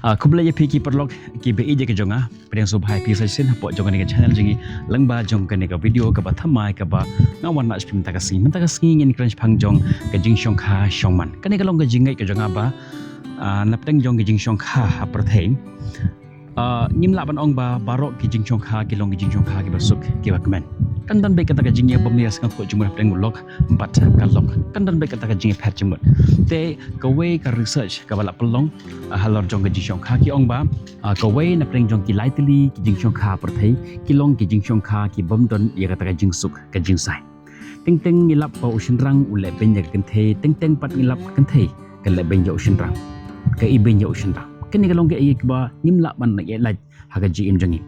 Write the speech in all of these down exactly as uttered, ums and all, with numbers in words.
Ah, khublei ïa phi ki paralok kiba ïeit ka jong nga. Pdiang sngewbha ïa phi sa shisien hapoh jong kane ka channel jong ngi, lyngba jong kane ka video kaba thymmai kaba nga wan na shaphrang mynta ka sngi. Mynta ka sngi ngin kren shaphang jong ka jingshongkha shongman. Kane ka long ka jingngeit ka jong nga ba, ah, na pdeng jong ka jingshongkha ha pyrthei, ah, ngim lah ban ong ba baroh ki jingshongkha ki long ki jingshongkha kiba suk kiba kmen. Kan don beit kata ka jingïabam ïasngewthuh jingmut hapdeng u lok bad ka lok. Kan don beit kata ka jingïapher jingmut. Te kawei ka research kaba la pynlong, ah, halor jong ka jingshongkha ki ong ba, ah, kawei na pdeng jong ki lai tylli ki jingshongkha pyrthei ki long ki jingshongkha kibym don ïa kata ka jingsuk ka jingsaid. Teng teng ngi lap ba u shynrang u leh beiñ ïa ka kynthei, teng teng pat ngi lap ka kynthei ka leh beiñ ïa u shynrang, ka ibeiñ ïa u shynrang. Kane ka long kaei kaba ngim lah ban ïa lait ha ka jingim jong ngi.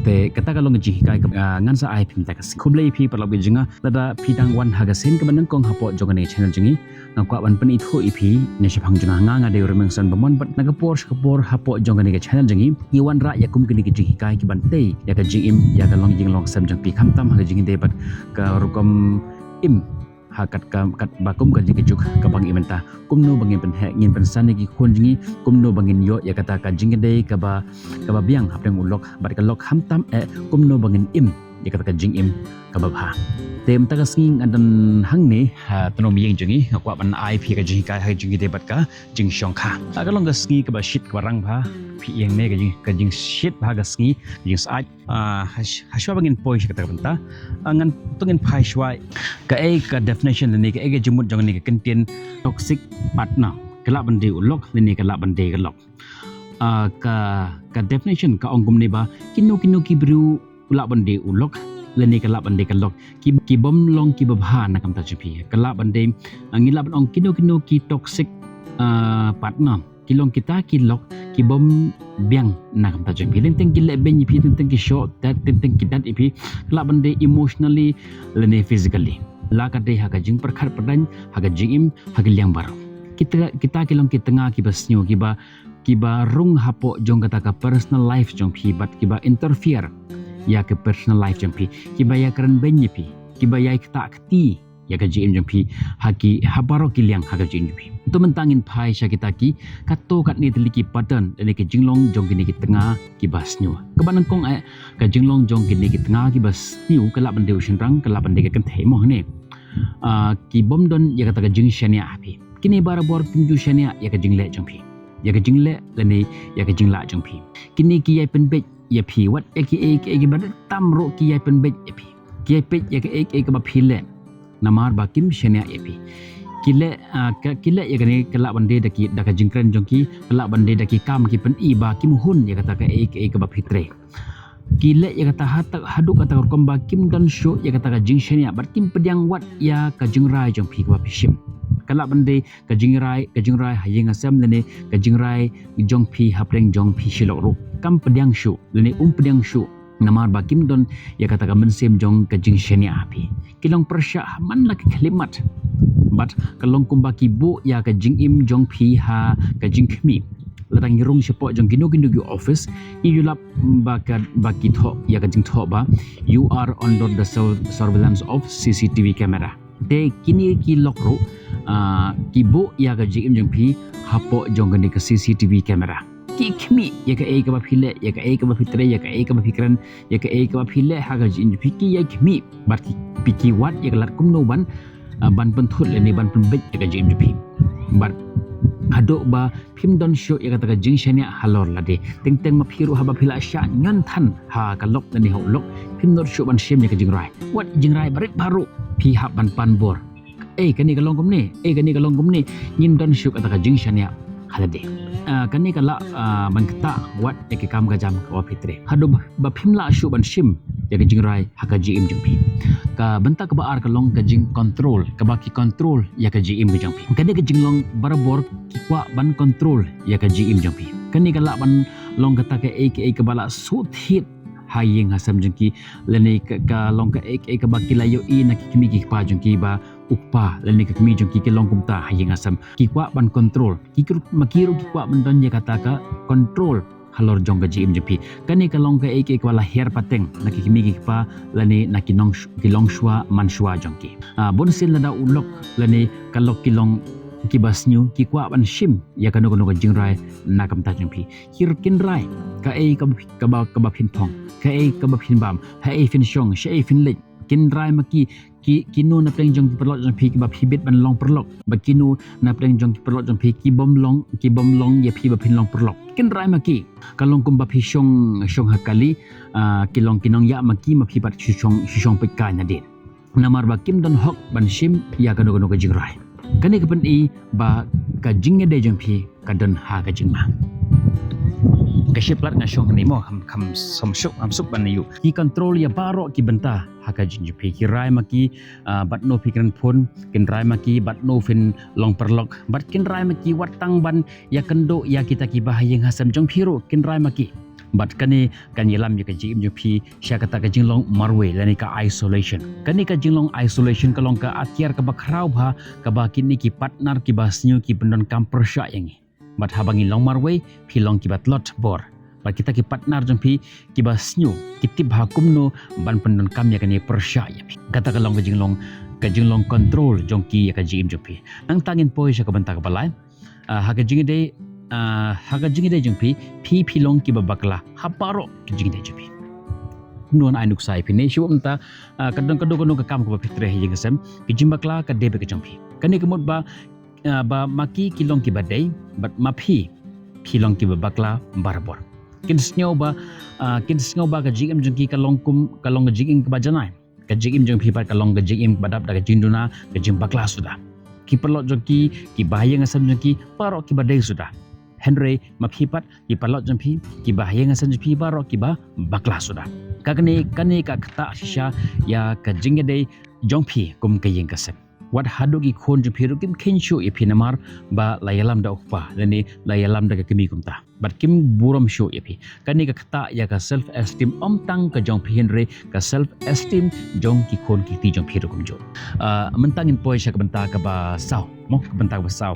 Te kata ka long ka jinghikai kaba, ah, ngan sa ai phi mynta ka sngi. Khublei ïa phi paralok ba ïeit jong nga, lada phi dang wan ha ka sien kaba nyngkong hapoh jong kane ka channel jong ngi, nga kwah ban pynithuh ïa phi ne shaphang jong nga. Nga dei u Remington Bamon bad na ka por sha ka por hapoh jong kane ka channel jong ngi, ngi wanrah ïa kum kine ki jinghikai kiban tei ïa ka jingim, ïa ka long ïing long sem jong phi, khamtam ha ka jingïadei bad ka rukom im ha kat ka, kat ba kum ka jingkajuk kaba ngi im mynta. Kumno ba ngin pynheh, ngin pynsan ïa ki khun jong ngi, kumno ba ngin ïoh ïa kata ka jingïadei kaba, kaba biang hapdeng u lok bad ka lok, khamtam eh kumno ba ngin im ïa kata ka jingim kaba bha. Te mynta ka sngi nga don hangne ha tnum ïing jong ngi, nga kwah ban ai phi ka jinghikai ha ka jingïadei bad ka jingshongkha. Ah, ka long ka sngi kaba shit kaba rang bha, phi ïeng ne ka jing, ka jingshit bha ka sngi, ka jingsyaid. Ah, hash-, hashwa ba ngin poi sha kata ka bynta, ah, ngan, to ngin phai shwa kaei ka definition lane kaei ka jingmut jong kane ka kyntien toxic partner. Ka lah ban dei u lok lane ka lah ban dei ka lok. Ah, ka, ka definition ka ong kumne ba kino kino ki briew, u lah ban dei u lok lane ka lah ban dei ka lok, ki, kibym long kiba bha na ka bynta jong phi. Ka lah ban dei, ah, ngi lah ban ong kino kino ki toxic, ah, partner, ki long kita ki lok kibym biang na ka bynta jong phi. Teng teng ki leh beiñ ïa phi, teng teng ki shoh dat, teng teng ki dat ïa phi. Ka lah ban dei emotionally lane physically. La ka dei ha ka jingpyrkhat pyrdain, ha ka jingim, ha ki liang baroh. Kita, kita ki long ki tnga kiba sniew, kiba, kiba rung hapoh jong kata ka personal life jong phi bad kiba interfere ïa ka personal life jong phi, kiba ïakren beiñ ïa phi, kiba ïai ktah kti ïa ka jingim jong phi ha ki, ha baroh ki liang ha ka jingim jong phi. To mynta ngin phai sha kita ki katto katne tylli ki pattern lane ka jinglong jong kine ki tnga kiba sniew. Kaba nyngkong eh, ka jinglong jong kine ki tnga kiba sniew ka lah ban dei u shynrang, ka lah ban dei ka kynthei mo ne. Ah, kibym don ïa kata ka jingshaniah ha phi. Kine barabor kim ju shaniah ïa ka jingleh jong phi, ïa ka jingleh lane ïa ka jinglah jong phi. Kine ki ïai pynbeit ïa phi wat ïa kiei kiei kiba dei tam ruh, ki ïai pynbeit ïa phi. Ki ïai peit ïa kaei kaei kaba phi leh namar ba kim shaniah ïa phi. Ki leh, ah, ka, ki leh ïa kane ka lah ban dei da ki, da ka jingkren jong ki, ka lah ban dei da ki kam ki pyni ba kim hun ïa kata kaei kaei kaba phi trei. Ki leh ïa kata haduh, haduh kata ka rukom ba kim don shuh ïa kata ka jingshaniah bad kim pdiang wat ïa ka jingrai jong phi kaba phi shim. Ka lah ban dei ka jingrai, ka jingrai ha ïing ha sem lane ka jingrai jong phi hapdeng jong phi shi lok ruh. Kam pdiang shuh lane um pdiang shuh namar ba kim don ïa kata ka mynsiem jong ka jingshaniah ha phi. Ki long pyrshah ha man la ki khyllipmat bad ka long kumba ki buh ïa ka jingim jong phi ha ka jingkhmih. Lada ngi rung shapoh jong kino kino ki office, ngi ju lap ba ka, ba ki thoh ïa ka jingthoh ba, "You are under the sur-, surveillance of C C T V camera." Te kine ki lok ruh, ah, ki buh ïa ka jingim jong phi hapoh jong kane ka C C T V camera. Ki khmih ïa kaei kaba phi leh, ïa kaei kaba phi trei, ïa kaei kaba phi kren, ïa kaei kaba phi leh ha ka jingim jong phi, ki ïai khmih bad ki, phi ki wad ïa ka lad kumno ban, ah, ban pynthut lane ban pynbeit ïa ka jingim jong phi. Bad haduh ba phim don shuh ïa kata ka jingshaniah halor lade. Teng teng ma phi ruh haba phi la shah ñion than ha ka lok lane ha u lok, phim don shuh ban shim ïa ka jingrai. Wat jingrai barit baroh phi hap ban pan bor. Ei, kane ka long kumne, ei, kane ka long kumne, ngim don shuh kata ka jingshaniah ha lade. Ah, kane ka lah, ah, ban ktah wat ïa ki kam ka jam kaba phi trei. Haduh ba, ba phim lah shuh ban shim ïa ka jingrai ha ka jingim jong phi. Ka bynta kaba ar ka long ka jingcontrol, kaba ki control ïa ka jingim ka jong phi. Kane ka jinglong barabor ki kwah ban control ïa ka jingim jong phi. Kane ka lah ban long kata kaei kaei kaba la shu thied ha ïing ha sem jong ki, lane ka, ka long kaei kaei kaba ki la ïohi na ki kmie ki kpa jong ki ba u kpa lane ka kmie jong ki ki long kumta ha ïing ha sem. Ki kwah ban control. Ki ruh, ma ki ruh ki kwah ban don ïa kata ka control halor jong ka jingim jong phi. Kane ka long kaei kaei kaba la hiar pateng na ki kmie ki kpa lane na ki nong, ki longshuwa manshuwa jong ki. Ah, bun sien lada u lok lane ka lok ki long Kiba sniew ki kwah ban shim ïa kano kano ka jingrai na ka bynta jong phi. Ki kin rai kaei kaba, kaba, kaba phin phong, kaei kaba phin bam, haei phin shong, shaei phin leit. Kin rai ma ki, ki, kino na pdeng jong ki paralok jong phi kiba phi bit ban long paralok, bad kino na pdeng jong ki paralok jong phi ki bym long, ki bym long ïa phi ba phin long paralok. Kin rai ma ki. Ka long kumba phi shong, shong ha kali, ah, ki long ki nongïaid ma ki, ma phi pat shu shong, shu shong peit kai nadien. Namar ba kim don hok ban shim ïa kano kano ka jingrai. Kane ka pyni ba ka jingïadei jong phi ka don ha ka jingma. Ka shi palat nga shong hangne mo, kham, kham suk, kham suk ban ïoh. Ki control ïa baroh ki bynta ha ka jingim jong phi. Ki rai ma ki, ah, bad no phi kren phone, kin rai ma ki bad no phin long paralok, bad kin rai ma ki wat tang ban ïakynduh ïa kita kiba ha ïing ha sem jong phi ruh, kin rai ma ki. Bad kane kan ïalam ïa ka jingim jong phi sha kata ka jinglong marwei lane ka isolation. Kane ka jinglong isolation ka long ka atiar kaba khraw bha kaba kine ki partner kiba sniew ki pyndonkam pyrshah ïa ngi. Bad haba ngi long marwei, phi long kiba tlot bor. Bad kita ki partner jong phi kiba sniew ki tip bha kumno ban pyndonkam ïa kane pyrshah ïa phi. Kata ka long ka jinglong, ka jinglong control jong ki ïa ka jingim jong phi. Nangta ngin poi sha ka bynta kaba lai. Ah, ha ka jingïadei, ah, ha ka jingïadei jong phi, phi, phi long kiba bakla ha baroh ka jingïadei jong phi. Kumno ngan ai nuksa ïa phi ne, shu mynta, ah, ka don, ka don, ka don ka kam kaba phi trei ha ïing ha sem, ka jingbakla ka dei beit ka jong phi. Kane ka mut ba, ah, ba ma ki ki long kiba dei, bad ma phi, phi long kiba bakla barabor. Kin sngew ba, ah, kin sngew ba ka jingim jong ki ka long kum, ka long ka jingim kaba janai. Ka jingim jong phi pat ka long ka jingim kaba dap da ka jingduna, ka jingbakla suda. Ki paralok jong ki, kiba ha ïing ha sem jong ki, baroh kiba dei suda. Hynrei ma phi pat, ki paralok jong phi, kiba ha ïing ha sem jong phi, baroh kiba bakla suda. Ka kane, kane ka ktah shisha ïa ka jingïadei jong phi kum ka ïing ka sem. Wat haduh ki khun jong phi ruh kim kheiñ shuh ïa phi namar ba la ïalam da u kpa lane la ïalam da ka kmie kumta. Bad kim burom shuh ïa phi. Kane ka ktah ïa ka self esteem, ym tang ka jong phi hynrei ka self esteem jong ki khun ki kti jong phi ruh kumjuh. Ah, mynta ngin poi sha ka bynta kaba saw. Mo, ka bynta kaba saw.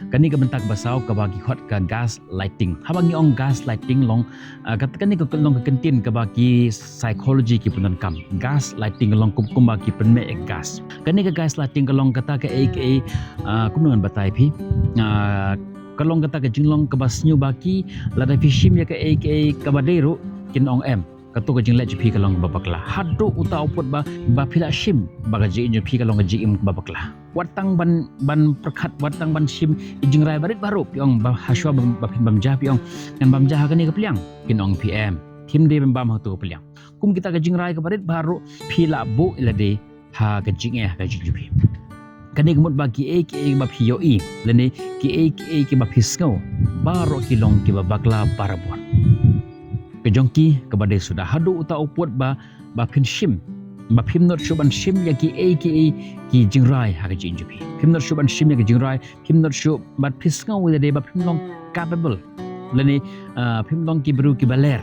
Kane ka bynta kaba saw kaba ki khot ka gaslighting. Haba ngi ong gaslighting long, ah, kat-, kane ka long ka kyntien kaba ki psychology ki pyndonkam. Gaslighting ka long kum, kumba ki pynmih gas. Kane ka gaslighting ka long kata kaei kaei, ah, kumno ngan batai phi. Ah, ka long kata ka jinglong kaba sniew ba ki, lada phi shim ïa kaei kaei kaba dei ruh, kin ong em, kato ka jingleh jong phi ka long kaba bakla. Haduh uta u pud ba, ba phi la shim ba ka jingim jong phi ka long ka jingim kaba bakla. Wat tang ban, ban pyrkhat, wat tang ban shim ki jingrai barit baruh, phi ong ba hashwa ba, ba phin bam ja, phi ong ngan bam ja ha kane ka pliang, kin ong phi em, phim dei ban bam ha kato ka pliang. Kum kita ka jingrai kaba rit baruh phi la buh ïa lade ha ka jingeh ha ka jingim jong phi. Kane ka mut ba kiei kiei ba phi ïohi lane kiei kiei kiba phi sngew, baroh ki long kiba bakla barabor. Ka jong ki kaba dei suda, haduh uta u pud ba, ba phin shim, ba phim nud shuh ban shim ïa kiei kiei ki jingrai ha ka jingim jong phi. Phim nud shuh ban shim ïa ki jingrai, phim nud shuh, bad phi sngew ïa lade ba phim long capable lane, ah, phim long ki briew kiba ler,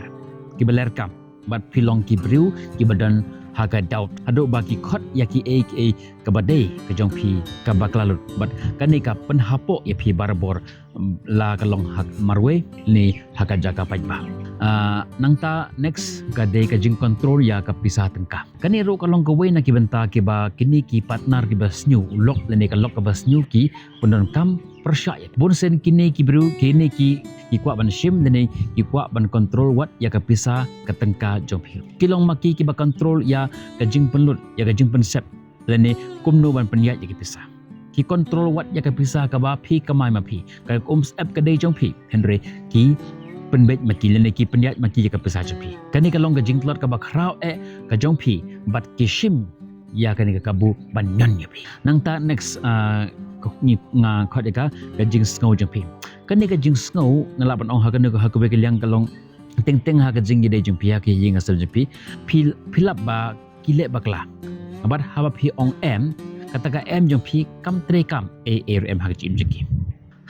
kiba ler kam. Bad phi long ki briew kiba don ha ka doubt haduh ba ki khot ïa kiei kiei kaba dei ka jong phi kaba bakla lut. Bad kane ka pynhapoh ïa phi barabor, mm, la ka long ha marwei ne ha ka jaka paidbah. Ah, nangta next ka dei ka jingcontrol ïa ka pisa tyngka. Kane ruh ka long kawei na ki bynta kiba kine ki partner kiba sniew, u lok lane ka lok kaba sniew ki pyndonkam pyrshah ïa. Bun sien kine ki briew, kine ki, ki kwah ban shim lane ki kwah ban control wat ïa ka pisa ka tyngka jong phi. Ki long ma ki kiba control ïa ka jingpynlut, ïa ka jingpynsep lane kumno ban pynïaid ïa ka pisa. Ki control wat ïa ka pisa kaba phi kamai ma phi, ka um sep ka dei jong phi, hynrei ki pynbeit ma ki lane ki pynïaid ma ki ïa ka pisa jong phi. Kane ka long ka jingtlot kaba khraw eh ka jong phi, bad ki shim ïa kane ka kabu ban ñion ïa phi. Nangta next, ah, ka, ngi, nga khot ïa ka, ka jingsngew jong phi. Kane ka jingsngew nga lah ban ong ha kane ka, ha kawei ka liang ka long teng teng ha ka jingïadei jong phi ha ka ïing ha sem jong phi. Phi, phi lap ba ki leh bakla. Bad haba phi ong em, kata ka em jong phi kam trei kam ei ei ruh em ha ka jingim jong ki.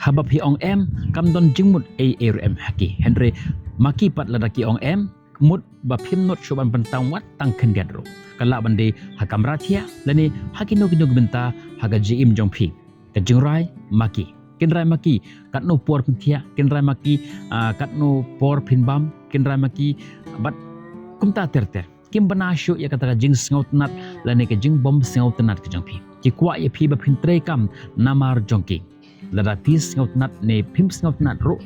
Haba phi ong em, kam don jingmut ei ei ruh em ha ki. Hynrei ma ki pat lada ki ong em, mut ba phim nud shuh ban pyntam wat tang khyndiat ruh. Ka lah ban dei ha kamra thiah lane ha kino kino ki bynta ha ka jingim jong phi. Ka jingrai ma ki. Kin rai ma ki katno por phin thiah, kin rai ma ki, ah, katno por phin bam, kin rai ma ki bad kumta ter ter. Kim bna shuh ïa kata ka jingsngewtynnat lane ka jingbym sngewtynnat ka jong phi. Ki kwah ïa phi ba phin trei kam namar jong ki. Lada phi sngewtynnat ne phim sngewtynnat ruh,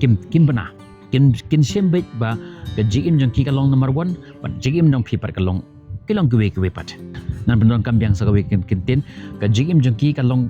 kim, kim bna. Kin, kin shem beit ba ka jingim jong ki ka long number one, bad jingim jong phi pat ka long, ki long kiwei kiwei pat. Ngan pyndonkam biang sa kawei ka kyntien, ka jingim jong ki ka long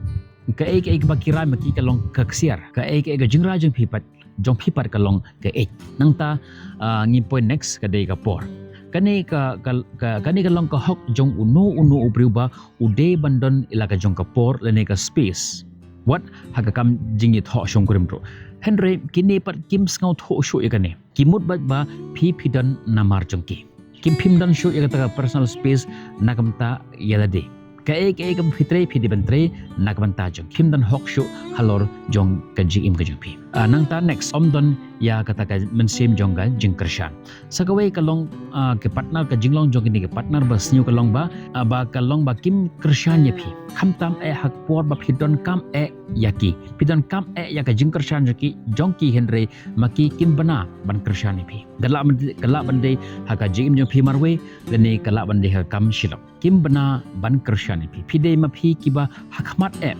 kaei kaei kaba ki rai ma ki ka long ka ksiar. Kaei kaei ka jingrai jong phi pat, jong phi pat ka long kaei. Nangta, ah, ngi poi next ka dei ka por. Kane ka, ka, ka, kane ka long ka hok jong uno uno u briew ba u dei ban don ïa la ka jong ka por lane ka space. Wat ha ka kam jingïathoh shongkurim ruh. Hynrei kine pat kim sngewthuh shuh ïa kane. Ki mut beit ba phi phi don namar jong ki. Kim, phim don shuh ïa kata ka personal space na ka bynta ïa lade. Kaei kaei kaba phi trei phi dei ban trei na ka bynta jong. Phim don hok shuh halor jong ka jingim ka jong phi. Ah, nangta next, ym don ïa kata ka mynsiem jong ka jingkyrshan. Sa kawei ka long, ah, ka partner, ka jinglong jong kine ki partner ba sniew ka long ba, ah, ba ka long ba kim kyrshan ïa phi. Khamtam eh ha ka por ba phi donkam eh ïa ki. Phi donkam eh ïa ka jingkyrshan jong ki, jong ki, hynrei ma ki kim bna ban kyrshan ïa phi. Ka lah ban, ka lah ban dei ha ka jingim jong phi marwei, lane ka lah ban dei ha ka kam shilok. Kim bna ban kyrshan ïa phi. Phi dei ma phi kiba ha khmat eh,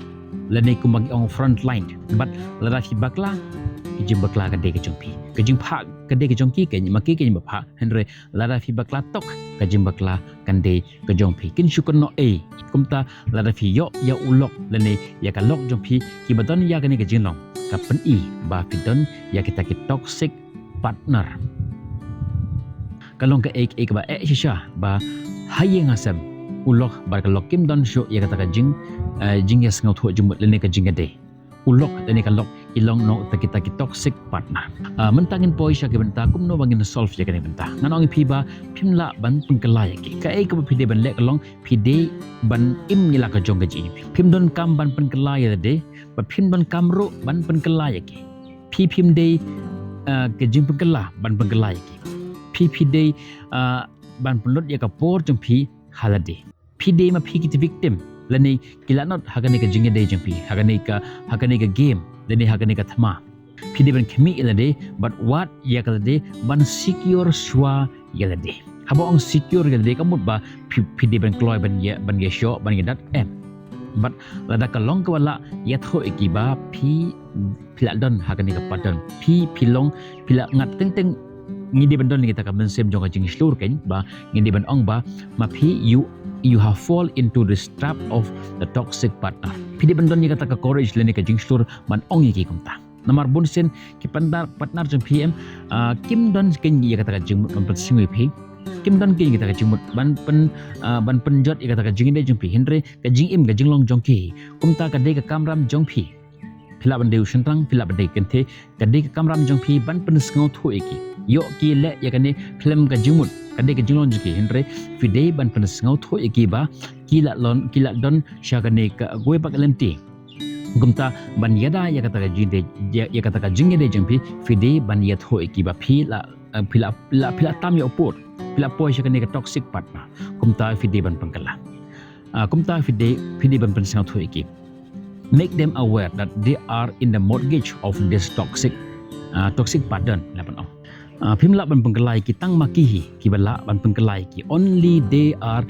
lane kumba ngi ong front line. Bad lada phi bakla, ka jingbakla ka dei ka jong phi. Ka jingphah ka dei ka jong ki, ka, ma ki ka jingphah. Hynrei lada phi bakla tok, ka jingbakla kan dei ka jong phi. Kin shu kynnoh ei. Kumta lada phi ïoh ïa u lok lane ïa ka lok jong phi kiba don ïa kane ka jinglong, ka pyni ba phi don ïa kita ki toxic partner. Ka long kaei kaei kaba eh shisha ba ha ïing ha sem, u lok bad ka lok kim don shuh ïa kata ka jing, eh, jingïasngewthuh jingmut lane ka jingïadei. U lok lane ka lok ki long noh kita ki toxic partner. Ah, mynta ngin poi sha ki bynta kumno ba ngin solve ïa kane ka bynta. Ngan ong ïa phi ba phim lah ban pynkylla ïa ki. Kaei kaba phi dei ban leh ka long phi dei ban im ïa la ka jong ka jingim. Phim donkam ban pynkylla ïa lade, bad phim donkam ruh ban pynkylla ïa ki. Phi phim dei, ah, ka jingpynkylla ban pynkylla ïa ki. Phi phi dei, ah, ban pynlut ïa ka por jong phi ha lade. Phi dei ma phi kita victim lane ki lanot ha kane ka jingïadei jong phi, ha kane ka, ha kane ka game lane ha kane ka thma. Phi dei ban khmih ïa lade bad wad ïa ka lade ban secure shuwa ïa lade. Haba ong secure ïa lade ka mut ba phi, phi dei ban kloi ban ïa, ban ïashoh, ban ïadat, em. Bad lada ka long kaba lah ïathuh ïa ki ba phi, phi lah don ha kane ka pattern. Phi, phi long, phi lah ngat teng teng. Ngi dei ban don kita ka mynsiem jong ka jingshlur kein ba ngi dei ban ong ba ma phi, you, you have fall into this trap of the toxic partner. Phi dei ban don ïa kata ka courage lane ka jingshlur ban ong ïa ki kumta. Namar bun sien ki partner, partner jong phi, em, ah, kim don kein ïa kata ka jingmut ban pynsngew ïa phi. Kim don kein ïa kata ka jingmut ban pyn, ah, ban pynjot ïa kata ka jingïadei jong phi. Hynrei ka jingim, ka jinglong jong ki, kumta ka dei ka kamram jong phi. Phi lah ban dei u shynrang, phi lah ban dei kynthei, ka dei ka kamram jong phi ban pynsngewthuh ïa ki. Ïoh ki leh ïa kane khlem ka jingmut, ka dei ka jinglong jong ki. Hynrei phi dei ban pynsngewthuh ïa ki ba ki lah lon, ki lah don sha kane ka, kawei pat ka lynti. Kumta ban ïada ïa kata ka jingïadei, ïa, ïa kata ka jingïadei jong phi, phi dei ban ïathuh ïa ki ba phi lah, eh, phi lah, lah, phi lah tam ïa u pud, phi lah poi sha kane ka toxic partner. Kumta phi dei ban pynkylla. Ah, kumta phi dei, phi dei ban pynsngewthuh ïa ki. Make them aware that they are in the mortgage of this toxic, ah, toxic pattern, lah ban ong. Ah, phim lah ban pynkylla ïa ki tang ma ki hi kiba lah ban pynkylla ïa ki. Only they are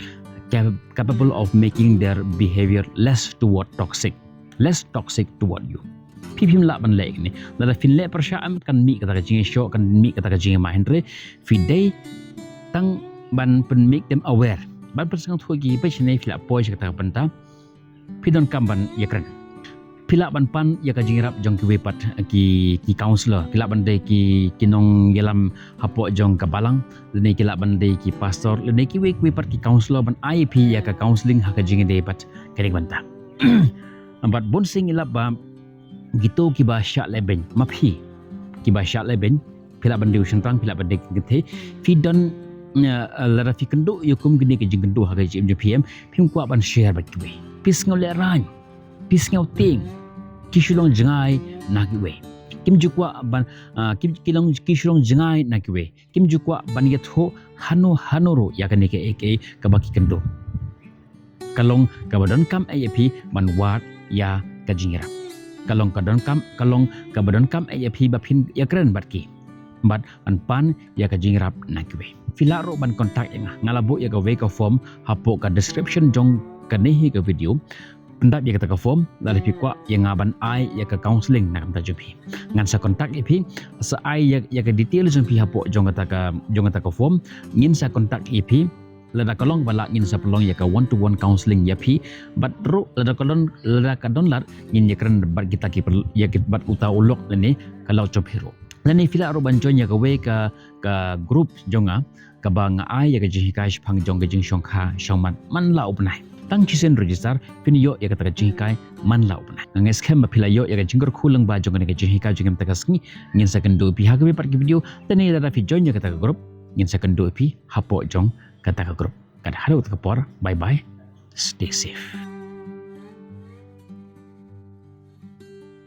cap-, capable of making their behavior less toward toxic, less toxic toward you. Phi phim lah ban leh kine. Lada phin leh pyrshah, em, kan mih kata ka jingïashoh, kan mih kata ka jingïama. Hynrei phi dei tang ban pyn make them aware, ban pynsngewthuh ïa ki ba shane phi lah poi sha kata ka bynta. Phi donkam ban ïakren. Phi lah ban pan ïa ka jingïarap jong kiwei pat ki, ki counselor. Phi lah ban dei ki, ki nongïalam hapoh jong ka balang, lane ki lah ban dei ki pastor, lane kiwei kiwei pat ki counselor ban ai ïa phi ïa ka counselling ha ka jingïadei pat kane ka bynta. Bad bun sien ngi lap ba kito kiba shah lehbeiñ, ma phi, kiba shah lehbeiñ, phi lah ban dei u shynrang, phi lah ban dei kynthei, phi don, eh, lada phi kynduh ïa kum kine ki jingkynduh ha ka jingim jong phi, em, phim kwah ban share bad kiwei. Phi sngew lehraiñ, phi sngew tieng, ki shu long jngai na kiwei. Kim ju kwah ban, ah, kim, ki long, ki shu long jngai na kiwei. Kim ju kwah ban ïathuh hano hano ruh ïa kane kaei kaei kaba ki kynduh. Ka long kaba donkam eh ïa phi ban wad ïa ka jingïarap. Ka long ka donkam, ka long kaba donkam eh ïa phi ba phin ïakren bad ki, bad ban pan ïa ka jingïarap na kiwei. Phi lah ruh ban contact ïa nga. Nga la buh ïa kawei ka form hapoh ka description jong kane hi ka video. pyndap ïa kata ka form, lada phi kwah ïa nga ban ai ïa ka counseling na ka bynta jong phi. Ngan sa contact ïa phi, sa ai ïa, ïa ka detail jong phi hapoh jong kata ka, jong kata ka form, ngin sa contact ïa phi, lada ka long ba lah ngin sa pynlong ïa ka one to one counseling ïa phi, bad ruh lada ka don, lada ka don lad ngin ïakren bad kita ki per-, ïa ki bad uta u lok lane ka lok jong phi ruh. Lane phi lah ruh ban join ïa kawei ka, ka group jong nga, kaba nga ai ïa ka jinghikai shaphang jong ka jingshongkha shongman man la u bnai. Tang shisien register, phin ïoh ïa kata ka jinghikai man la u bnai. Nga ngeit skhem ba phi la ïoh ïa ka jingkyrkhu lyngba jong kane ka jinghikai jong nga mynta ka sngi. Ngin sa kynduh ïa phi ha kawei pat ka video, lane lada phi join ïa kata ka group, ngin sa kynduh ïa phi hapoh jong kata ka group. Kat haduh kata ka por, bye bye, stay safe.